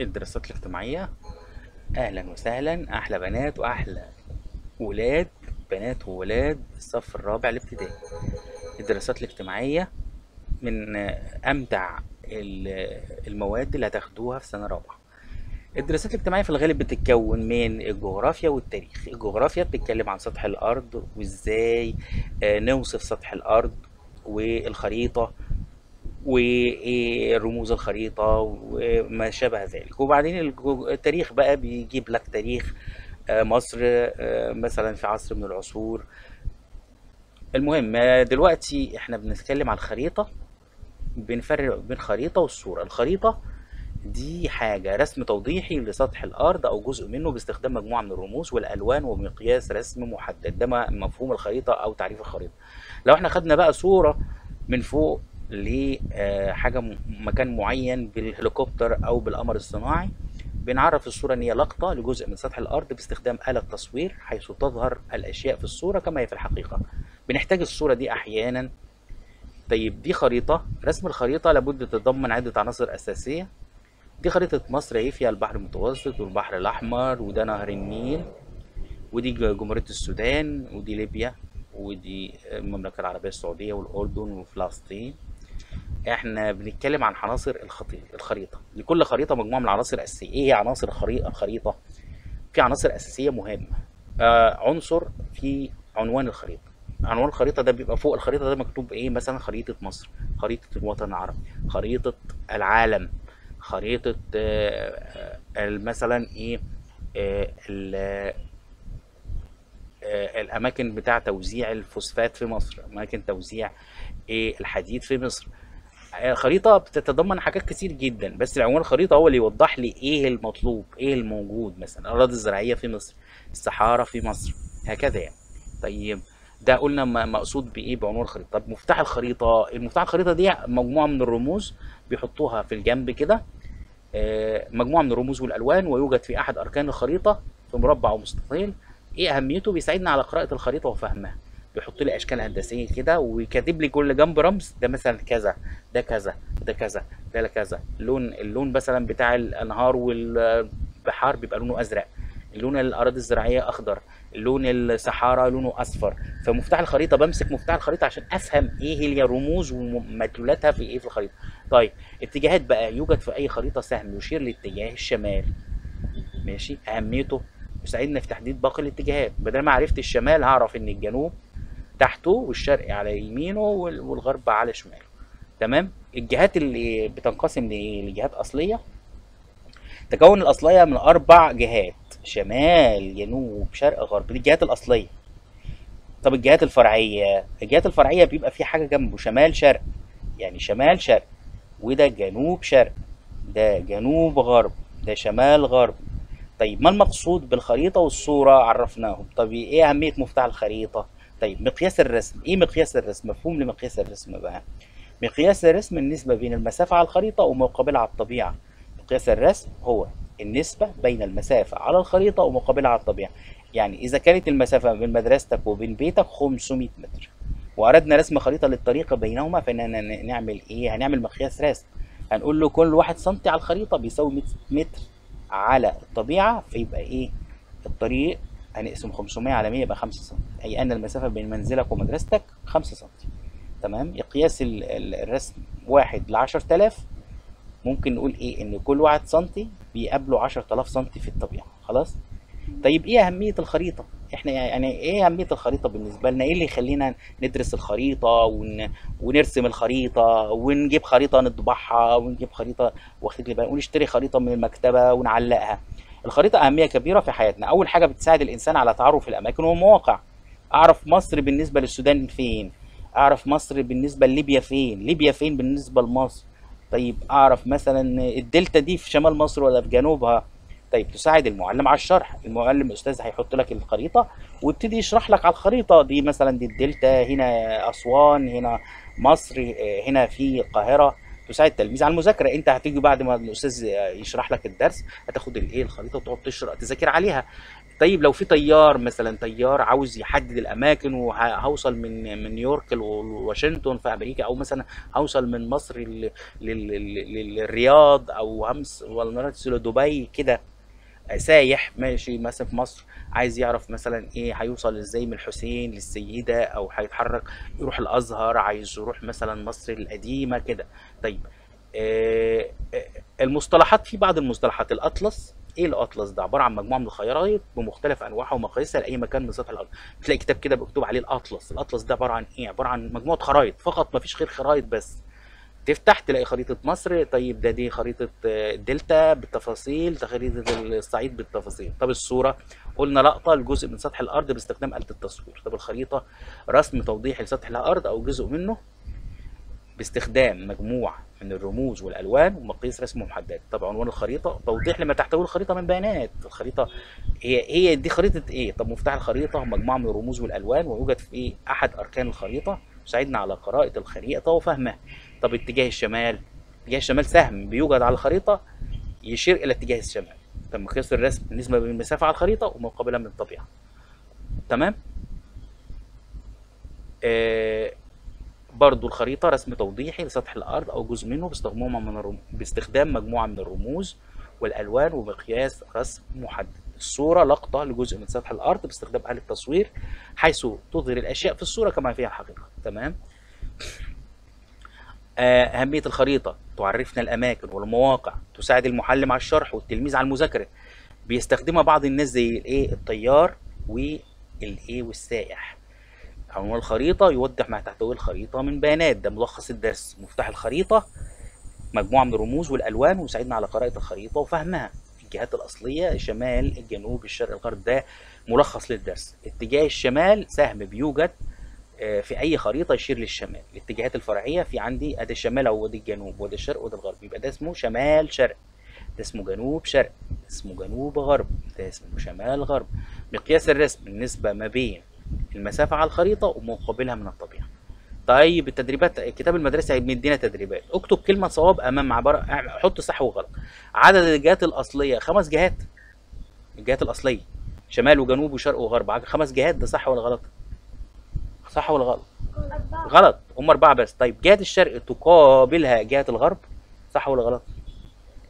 الدراسات الاجتماعية. أهلا وسهلا، أحلى بنات وأحلى ولاد، بنات وولاد الصف الرابع الابتدائي. الدراسات الاجتماعية من أمتع المواد اللي هتاخدوها في سنة رابعة. الدراسات الاجتماعية في الغالب بتتكون من الجغرافيا والتاريخ. الجغرافيا بتتكلم عن سطح الأرض وإزاي نوصف سطح الأرض والخريطة ورموز الخريطة وما شابه ذلك. وبعدين التاريخ بقى بيجيب لك تاريخ مصر مثلا في عصر من العصور. المهم دلوقتي احنا بنتكلم على الخريطة، بنفرق بين خريطة والصورة. الخريطة دي حاجة رسم توضيحي لسطح الأرض أو جزء منه باستخدام مجموعة من الرموز والألوان ومقياس رسم محدد. ده مفهوم الخريطة أو تعريف الخريطة. لو احنا خدنا بقى صورة من فوق لحاجة مكان معين بالهليكوبتر أو بالقمر الصناعي، بنعرف الصورة إن هي لقطة لجزء من سطح الأرض باستخدام آلة تصوير حيث تظهر الأشياء في الصورة كما هي في الحقيقة. بنحتاج الصورة دي أحيانا. طيب دي خريطة. رسم الخريطة لابد تتضمن عدة عناصر أساسية. دي خريطة مصر اهي، فيها البحر المتوسط والبحر الأحمر، وده نهر النيل، ودي جمهورية السودان، ودي ليبيا، ودي المملكة العربية السعودية والأردن وفلسطين. احنا بنتكلم عن عناصر الخريطة. لكل خريطة مجموعة من العناصر الأساسية. ايه هي عناصر الخريطة؟ في عناصر أساسية مهمة. عنصر في عنوان الخريطة. عنوان الخريطة ده بيبقى فوق الخريطة، ده مكتوب ايه؟ مثلا خريطة مصر، خريطة الوطن العربي، خريطة العالم، خريطة مثلا ايه، الأماكن بتاع توزيع الفوسفات في مصر، أماكن توزيع ايه الحديد في مصر. الخريطة بتتضمن حاجات كتير جدا، بس العنوان الخريطة هو اللي يوضح لي ايه المطلوب، ايه الموجود. مثلا الأراضي الزراعية في مصر، الصحارى في مصر، هكذا يعني. طيب ده قلنا مقصود بايه بعنوان الخريطة. طب مفتاح الخريطة، المفتاح الخريطة دي مجموعة من الرموز بيحطوها في الجنب كده، مجموعة من الرموز والألوان، ويوجد في أحد أركان الخريطة في مربع أو مستطيل. ايه أهميته؟ بيساعدنا على قراءة الخريطة وفهمها. بيحط لي اشكال هندسية كده ويكاتب لي كل جنب رمز، ده مثلا كذا، ده كذا، ده كذا، ده كذا. اللون مثلا بتاع الانهار والبحار بيبقى لونه ازرق، لون الاراضي الزراعية اخضر، لون الصحارى لونه اصفر. فمفتاح الخريطة، بمسك مفتاح الخريطة عشان افهم ايه هي الرموز ومدلولاتها في ايه في الخريطة. طيب اتجاهات بقى، يوجد في اي خريطة سهم يشير لاتجاه الشمال. ماشي، اهميته يساعدنا في تحديد باقي الاتجاهات. بدل ما عرفت الشمال هعرف ان الجنوب تحته والشرق على يمينه والغرب على شماله. تمام. الجهات اللي بتنقسم لجهات اصلية. تكون الاصلية من 4 جهات: شمال، جنوب، شرق، غرب. دي الجهات الاصلية. طب الجهات الفرعية، الجهات الفرعية بيبقى في حاجة جنبه، شمال شرق، يعني شمال شرق، وده جنوب شرق، ده جنوب غرب، ده شمال غرب. طيب ما المقصود بالخريطة والصورة؟ عرفناهم. طب ايه اهمية مفتاح الخريطة؟ طيب مقياس الرسم، ايه مقياس الرسم؟ مفهوم لمقياس الرسم بقى. مقياس الرسم النسبة بين المسافة على الخريطة ومقابلها على الطبيعة. مقياس الرسم هو النسبة بين المسافة على الخريطة ومقابلها على الطبيعة. يعني إذا كانت المسافة بين مدرستك وبين بيتك 500 متر، وأردنا رسم خريطة للطريق بينهما، فإننا نعمل إيه؟ هنعمل مقياس رسم. هنقول له كل 1 سنتي على الخريطة بيساوي 100 متر على الطبيعة، فيبقى إيه؟ الطريق هنقسم 500 على 100 يبقى 5 سم، أي أن المسافة بين منزلك ومدرستك 5 سم. تمام. قياس الرسم 1 ل 10,000، ممكن نقول إيه؟ إن كل 1 سم بيقابله 10,000 سم في الطبيعة. خلاص؟ طيب إيه أهمية الخريطة؟ إحنا يعني إيه أهمية الخريطة بالنسبة لنا؟ إيه اللي يخلينا ندرس الخريطة ونرسم الخريطة ونجيب خريطة نطبعها ونجيب خريطة واخد بالك ونشتري خريطة من المكتبة ونعلقها؟ الخريطة أهمية كبيرة في حياتنا. أول حاجة بتساعد الإنسان على تعرف الأماكن والمواقع. أعرف مصر بالنسبة للسودان فين، أعرف مصر بالنسبة لليبيا فين، ليبيا فين بالنسبة لمصر. طيب أعرف مثلا الدلتا دي في شمال مصر ولا في جنوبها. طيب تساعد المعلم على الشرح. المعلم الأستاذ هيحط لك الخريطة ويبتدي يشرح لك على الخريطة دي، مثلا دي الدلتا، هنا أسوان، هنا مصر، هنا في القاهرة. تساعد التلميذ على المذاكرة. انت هتيجي بعد ما الاستاذ يشرح لك الدرس هتاخد الايه الخريطة وتقعد تشرح تذاكر عليها. طيب لو في طيار مثلا، طيار عاوز يحدد الاماكن، وهوصل من نيويورك لواشنطن في امريكا، او مثلا هوصل من مصر للرياض، او همس ولا لدبي كده، سايح ماشي مثلا في مصر عايز يعرف مثلا ايه هيوصل ازاي من الحسين للسيدة، او هيتحرك يروح الازهر، عايز يروح مثلا مصر القديمة كده. طيب المصطلحات، في بعض المصطلحات، الاطلس. ايه الاطلس ده؟ عبارة عن مجموعة من الخرائط بمختلف انواعها ومقاييسها لاي مكان من سطح الارض. بتلاقي كتاب كده مكتوب عليه الاطلس. الاطلس ده عبارة عن ايه؟ عبارة عن مجموعة خرائط فقط، مفيش غير خرائط بس. تفتح تلاقي خريطة مصر، طيب ده دي خريطة الدلتا بالتفاصيل، ده خريطة الصعيد بالتفاصيل. طب الصورة قلنا لقطة لجزء من سطح الأرض باستخدام آلة التصوير. طب الخريطة رسم توضيحي لسطح الأرض أو جزء منه باستخدام مجموعة من الرموز والألوان ومقاييس رسم محددة. طب عنوان الخريطة توضيح لما تحتويه الخريطة من بيانات. الخريطة هي دي خريطة إيه؟ طب مفتاح الخريطة مجموعة من الرموز والألوان ويوجد في أحد أركان الخريطة، يساعدنا على قراءة الخريطة وفهمها. طب اتجاه الشمال، اتجاه الشمال سهم بيوجد على الخريطة يشير إلى اتجاه الشمال. طب مقياس الرسم بالنسبة للمسافة على الخريطة ومقابلها من الطبيعة. تمام؟ برضو الخريطة رسم توضيحي لسطح الأرض أو جزء منه باستخدام مجموعة من الرموز والألوان ومقياس رسم محدد. الصورة لقطة لجزء من سطح الأرض باستخدام آلة تصوير حيث تظهر الأشياء في الصورة كما فيها الحقيقة. تمام؟ أهمية الخريطة تعرفنا الأماكن والمواقع، تساعد المعلم على الشرح والتلميذ على المذاكرة. بيستخدمها بعض الناس زي الإيه؟ الطيار والإيه والسائح. عنوان الخريطة يوضح ما تحتويه الخريطة من بيانات، ده ملخص الدرس. مفتاح الخريطة مجموعة من الرموز والألوان ويساعدنا على قراءة الخريطة وفهمها. الجهات الأصلية الشمال، الجنوب، الشرق، الغرب، ده ملخص للدرس. اتجاه الشمال سهم بيوجد في أي خريطة يشير للشمال. الاتجاهات الفرعية في عندي أدي الشمال أو أدي الجنوب وأدي الشرق وأدي الغرب، يبقى ده اسمه شمال شرق، ده اسمه جنوب شرق، ده اسمه جنوب غرب، ده اسمه شمال غرب. مقياس الرسم النسبة ما بين المسافة على الخريطة ومقابلها من الطبيعة. طيب التدريبات، الكتاب المدرسي مدينا تدريبات. اكتب كلمة صواب أمام عبارة، حط صح وغلط. عدد الجهات الأصلية 5 جهات. الجهات الأصلية شمال وجنوب وشرق وغرب، 5 جهات، ده صح ولا غلط؟ صح ولا غلط؟ غلط، هم 4 بس. طيب جهة الشرق تقابلها جهة الغرب، صح ولا غلط؟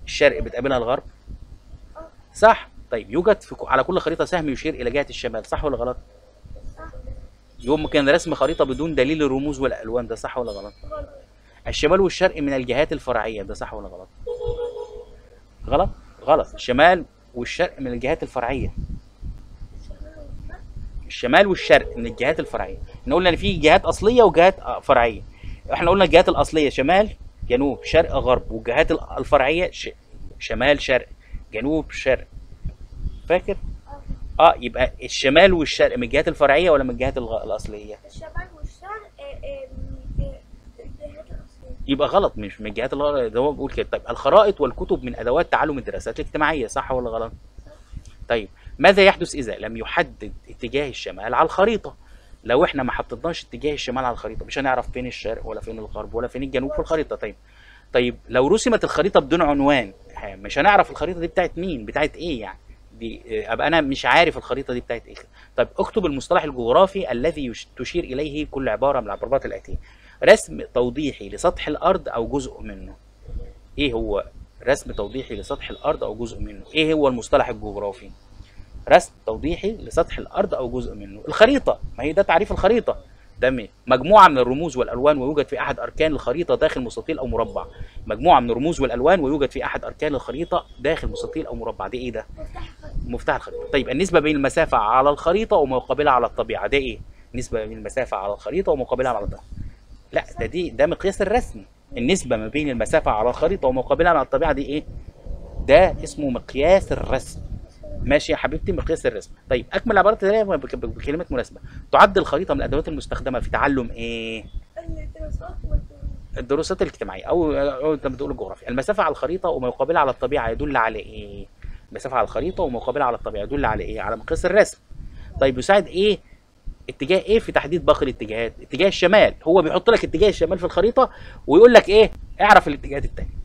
الشرق بتقابلها الغرب، صح. طيب يوجد في على كل خريطة سهم يشير إلى جهة الشمال، صح ولا غلط؟ يمكن رسم خريطة بدون دليل الرموز والألوان، ده صح ولا غلط؟ غلط. الشمال والشرق من الجهات الفرعية، ده صح ولا غلط؟ غلط؟ غلط. الشمال والشرق من الجهات الفرعية. الشمال والشرق من الجهات الفرعية. احنا قلنا إن في جهات أصلية وجهات فرعية. احنا قلنا الجهات الأصلية شمال، جنوب، شرق، غرب، والجهات الفرعية شمال، شرق، جنوب، شرق. فاكر؟ يبقى الشمال والشرق من الجهات الفرعية ولا من الجهات الاصلية؟ الشمال والشرق الجهات الاصلية. يبقى غلط، مش من الجهات الغلط، ده هو بيقول كده. طيب الخرائط والكتب من ادوات تعلم الدراسات الاجتماعية، صح ولا غلط؟ صح. طيب ماذا يحدث اذا لم يحدد اتجاه الشمال على الخريطة؟ لو احنا ما حطيناش اتجاه الشمال على الخريطة مش هنعرف فين الشرق ولا فين الغرب ولا فين الجنوب في الخريطة. طيب لو رسمت الخريطة بدون عنوان مش هنعرف الخريطة دي بتاعت مين، بتاعت ايه يعني؟ دي ابقى انا مش عارف الخريطة دي بتاعت ايه. طيب اكتب المصطلح الجغرافي الذي تشير اليه كل عبارة من العبارات الاتية. رسم توضيحي لسطح الارض او جزء منه. ايه هو رسم توضيحي لسطح الارض او جزء منه؟ ايه هو المصطلح الجغرافي؟ رسم توضيحي لسطح الارض او جزء منه. الخريطة، ما هي ده تعريف الخريطة. ده مجموعة من الرموز والالوان ويوجد في احد اركان الخريطة داخل مستطيل او مربع. مجموعة من الرموز والالوان ويوجد في احد اركان الخريطة داخل مستطيل او مربع، ده ايه ده؟ مفتاح الخريطة. طيب النسبة بين المسافة على الخريطة ومقابلها على الطبيعة، ده ايه؟ النسبة بين المسافة على الخريطة ومقابلها على الطبيعة. لا ده دي ده مقياس الرسم. النسبة ما بين المسافة على الخريطة ومقابلها على الطبيعة دي ايه؟ ده اسمه مقياس الرسم. ماشي يا حبيبتي، مقياس الرسم. طيب اكمل العبارات التالية بكلمات مناسبة. تعد الخريطة من الادوات المستخدمة في تعلم ايه؟ الدراسات الاجتماعية او انت بتقول الجغرافيا. المسافة على الخريطة وما يقابلها على الطبيعة يدل على ايه؟ المسافة على الخريطة وما يقابلها على الطبيعة يدل على ايه؟ على مقياس الرسم. طيب يساعد ايه؟ اتجاه ايه في تحديد باقي الاتجاهات؟ اتجاه الشمال. هو بيحط لك اتجاه الشمال في الخريطة ويقول لك ايه؟ اعرف الاتجاهات الثانية.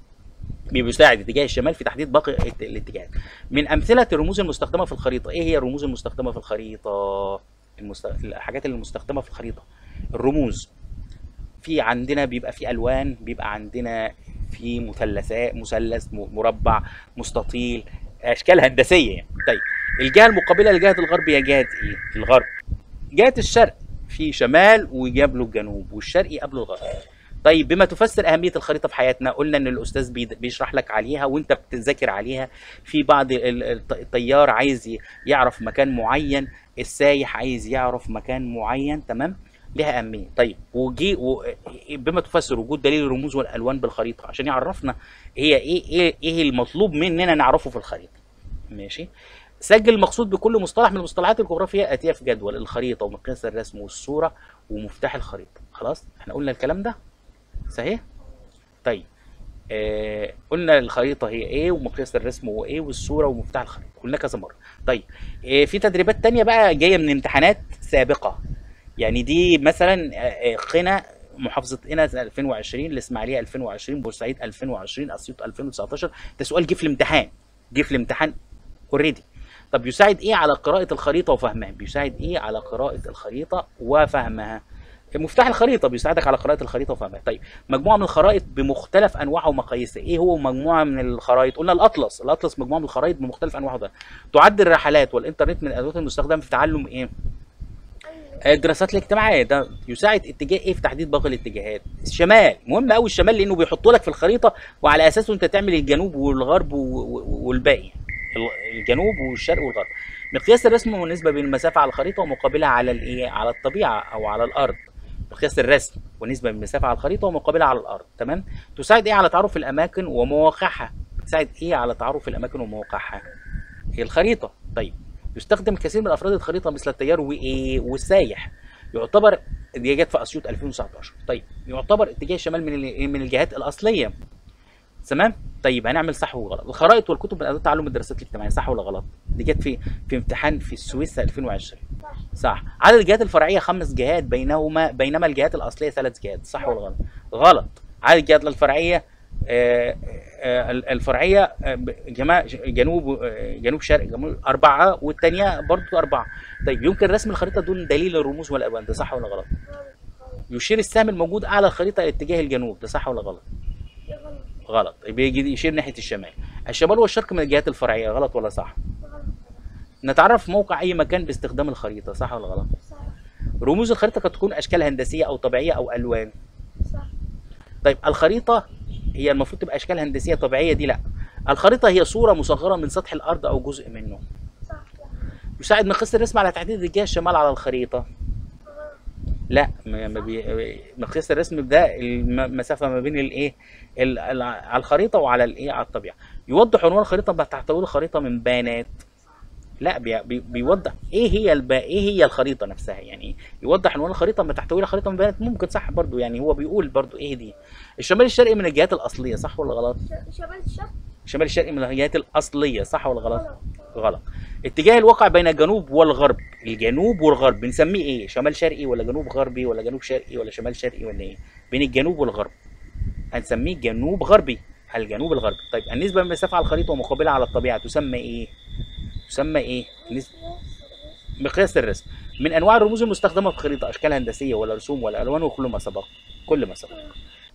بيساعد اتجاه الشمال في تحديد باقي الاتجاهات. من امثلة الرموز المستخدمة في الخريطة، ايه هي الرموز المستخدمة في الخريطة؟ الحاجات اللي المستخدمة في الخريطة، الرموز في عندنا بيبقى في الوان، بيبقى عندنا في مثلثات، مثلث، مربع، مستطيل، اشكال هندسية يعني. طيب الجهة المقابلة لجهة الغرب هي جهة ايه؟ الغرب. جهة الشرق في شمال ويقابله الجنوب، والشرق يقابله الغرب. طيب بما تفسر اهمية الخريطة في حياتنا، قلنا ان الاستاذ بيشرح لك عليها وانت بتذاكر عليها. في بعض الطيار عايز يعرف مكان معين، السايح عايز يعرف مكان معين، تمام؟ لها اهمية. طيب وجي بما تفسر وجود دليل الرموز والالوان بالخريطة عشان يعرفنا هي ايه ايه ايه المطلوب مننا نعرفه في الخريطة. ماشي. سجل المقصود بكل مصطلح من المصطلحات الجغرافية الاتية في جدول الخريطة ومقياس الرسم والصورة ومفتاح الخريطة. خلاص احنا قلنا الكلام ده صحيح؟ طيب قلنا الخريطة هي ايه، ومقياس الرسم هو ايه، والصورة ومفتاح الخريطة، قلنا كذا مرة. طيب في تدريبات تانية بقى جاية من امتحانات سابقه، يعني دي مثلا قنا، محافظة قنا 2020، الاسماعيلية 2020، بورسعيد 2020، اسيوط 2019. ده سؤال جه في الامتحان، جه في الامتحان already. طب يساعد ايه على قراءة الخريطة وفهمها؟ بيساعد ايه على قراءة الخريطة وفهمها؟ مفتاح الخريطة بيساعدك على قراءة الخريطة وفهمها. طيب مجموعة من الخرائط بمختلف انواعها ومقاييسها، ايه هو مجموعة من الخرائط؟ قلنا الاطلس، الاطلس مجموعة من الخرائط بمختلف انواعها. ده تعد الرحلات والانترنت من الادوات المستخدمة في تعلم ايه؟ الدراسات الاجتماعية. ده يساعد اتجاه ايه في تحديد باقي الاتجاهات؟ الشمال، مهم قوي الشمال لانه بيحطوا لك في الخريطة وعلى اساسه انت تعمل الجنوب والغرب والباقي، الجنوب والشرق والغرب. مقياس الرسم هو النسبة بين المسافة على الخريطة ومقابلها على الايه؟ على الطبيعة او على الارض. مقياس الرسم والنسبه بين المسافة على الخريطة ومقابلها على الارض، تمام؟ تساعد ايه على تعرف الاماكن ومواقعها؟ تساعد ايه على تعرف الاماكن ومواقعها؟ هي الخريطة. طيب يستخدم كثير من افراد الخريطة مثل التيار وايه؟ والسايح. يعتبر، دي جت في اسيوط 2019. طيب يعتبر اتجاه الشمال من الجهات الاصلية، تمام؟ طيب هنعمل صح وغلط. الخرائط والكتب من ادوات تعلم الدراسات الاجتماعية، صح ولا غلط؟ دي جت في امتحان في السويس 2020. صح. عدد الجهات الفرعية 5 جهات بينما الجهات الاصلية 3 جهات، صح ولا غلط؟ غلط. عدد الجهات الفرعية الفرعية جنوب جنوب شرق جنوب 4، والثانية برضو 4. طيب يمكن رسم الخريطة دون دليل الرموز والالوان، ده صح ولا غلط؟ يشير السهم الموجود اعلى الخريطة الى اتجاه الجنوب، ده صح ولا غلط؟ غلط. بيجي يشير ناحية الشمال. الشمال والشرق من الجهات الفرعية، غلط ولا صح؟ نتعرف موقع اي مكان باستخدام الخريطة، صح ولا غلط؟ صح. رموز الخريطة قد تكون اشكال هندسية او طبيعية او الوان، صح. طيب الخريطة هي المفروض تبقى اشكال هندسية طبيعية، دي لا. الخريطة هي صوره مصغرة من سطح الارض او جزء منه، صح. يساعد مقياس الرسم على تحديد اتجاه الشمال على الخريطة، لا. مقياس الرسم ده المسافة ما بين الايه على الخريطة وعلى الايه على الطبيعة. يوضح عنوان الخريطة ما تحتويه الخريطة من بيانات، لا. بيوضح ايه هي ايه هي الخريطة نفسها، يعني يوضح عنوان الخريطة ما تحتويه الخريطة من بيانات، ممكن صح برضو، يعني هو بيقول برضو ايه دي. الشمال الشرقي من الجهات الاصلية، صح ولا غلط؟ شمال الشرق، الشمال الشرقي من الجهات الاصلية، صح ولا غلط؟ غلط. اتجاه الواقع بين الجنوب والغرب، الجنوب والغرب بنسميه ايه؟ شمال شرقي ولا جنوب غربي ولا جنوب شرقي ولا شمال شرقي ولا ايه؟ بين الجنوب والغرب هنسميه جنوب غربي، الجنوب الغربي. طيب النسبة من المسافة على الخريطة ومقابلها على الطبيعة تسمى ايه؟ تسمى ايه؟ مقياس الرسم. من انواع الرموز المستخدمة في الخريطة اشكال هندسية ولا رسوم ولا الوان وكل ما سبق، كل ما سبق.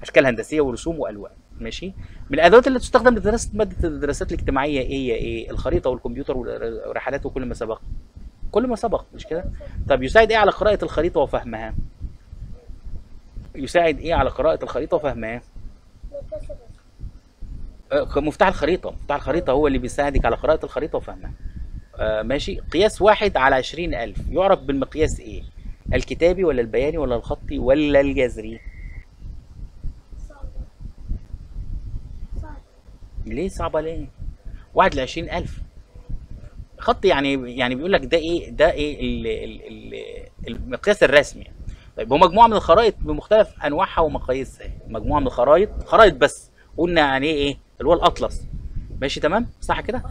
اشكال هندسية ورسوم والوان، ماشي. من الادوات اللي تستخدم لدراسة مادة الدراسات الاجتماعية ايه؟ ايه؟ الخريطة والكمبيوتر والرحلات وكل ما سبق، كل ما سبق، مش كده؟ طب يساعد ايه على قراءة الخريطة وفهمها؟ يساعد ايه على قراءة الخريطة وفهمها؟ مفتاح الخريطة، مفتاح الخريطة هو اللي بيساعدك على قراءة الخريطة وفهمها. ماشي. قياس 1 على 20,000 يعرف بالمقياس ايه؟ الكتابي ولا البياني ولا الخطي ولا الجذري؟ ليه صعبة ليه؟ 1 ل 20,000 خط، يعني بيقول لك ده ايه؟ ده ايه المقياس الرسمي يعني. طيب هو مجموعة من الخرائط بمختلف انواعها ومقاييسها، مجموعة من الخرائط، خرائط بس قلنا يعني ايه؟ اللي هو الاطلس، ماشي تمام صح كده؟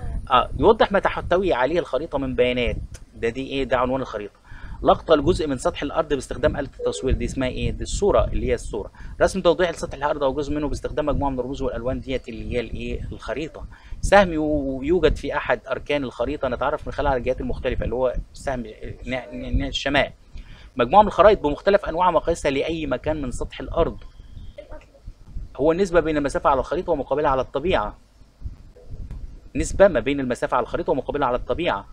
يوضح ما تحتوي عليه الخريطة من بيانات، ده دي ايه؟ ده عنوان الخريطة. لقطة لجزء من سطح الارض باستخدام آلة التصوير، دي اسمها ايه؟ دي الصورة اللي هي الصورة. رسم توضيحي لسطح الارض او جزء منه باستخدام مجموعة من الرموز والالوان، ديت اللي هي الايه؟ الخريطة. سهم يوجد في احد اركان الخريطة نتعرف من خلالها على الجهات المختلفة، اللي هو سهم الشمال. مجموعة من الخرائط بمختلف انواع مقاييسها لاي مكان من سطح الارض. هو النسبة بين المسافة على الخريطة ومقابلها على الطبيعة. نسبه ما بين المسافة على الخريطة ومقابلها على الطبيعة.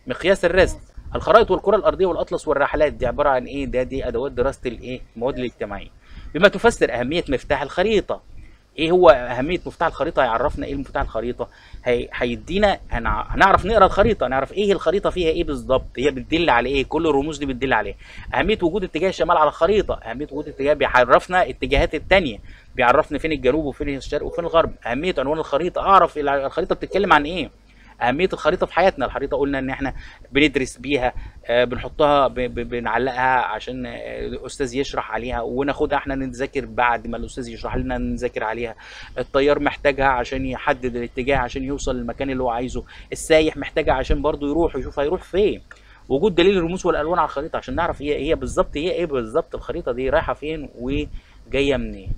مقياس الرسم. الخرائط والكره الارضية والاطلس والرحلات دي عبارة عن ايه؟ ده دي ادوات دراسة الايه؟ المواد الاجتماعية. بما تفسر اهمية مفتاح الخريطة. ايه هو اهمية مفتاح الخريطة؟ هيعرفنا ايه مفتاح الخريطة؟ هيدينا هنعرف نقرا الخريطة، نعرف ايه الخريطة فيها ايه بالظبط، هي بتدل على ايه، كل الرموز دي بتدل على ايه. اهمية وجود اتجاه الشمال على الخريطة، اهمية وجود اتجاه بيعرفنا اتجاهات الثانية، بيعرفنا فين الجنوب وفين الشرق وفين الغرب. اهمية عنوان الخريطة، اعرف الخريطة بتتكلم عن ايه. اهمية الخريطة في حياتنا، الخريطة قلنا ان احنا بندرس بيها، بنحطها بنعلقها عشان الاستاذ يشرح عليها، وناخدها احنا نذاكر بعد ما الاستاذ يشرح لنا نذاكر عليها. الطيار محتاجها عشان يحدد الاتجاه عشان يوصل للمكان اللي هو عايزه. السايح محتاجها عشان برضه يروح ويشوف هيروح فين. وجود دليل الرموز والالوان على الخريطة عشان نعرف هي بالظبط، هي ايه بالظبط الخريطة دي رايحة فين وجاية منين.